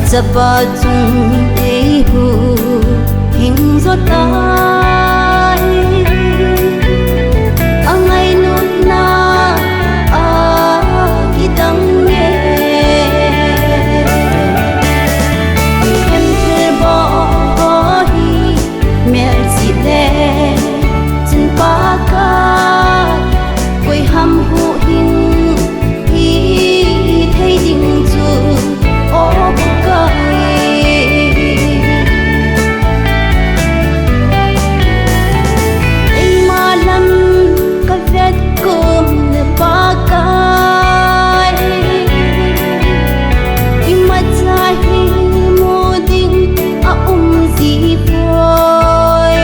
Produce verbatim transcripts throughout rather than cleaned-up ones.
Chapa chung eihuhhing jo tai. Angailutna a kidang nge. Ikhemthil bou hi melchih le chun Pakai, koiham huhhing hithei ding chu, O Pakai. Eima lam kavet kum le Pakai, imacha hi mu ding aum ji poi.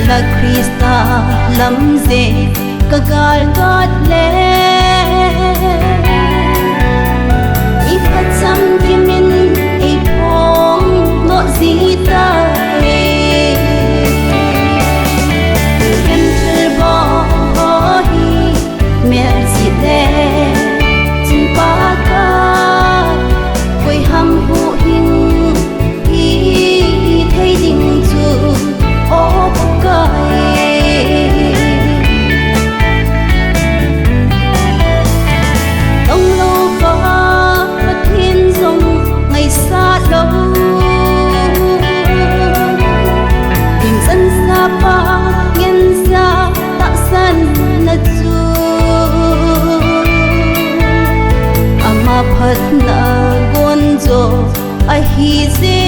La Christa lamje kagalgat le, iphacham kimin eiphong noh ji tai. Ikhemthil bou hi melchih le chun Pakai, koiham huhhing hithei ding chu, O Pakai. Donglouva Pathen jong ngaisah lou, Himchan sapa ngensa tahsanna chu, ama phatna gon jo ahi jeh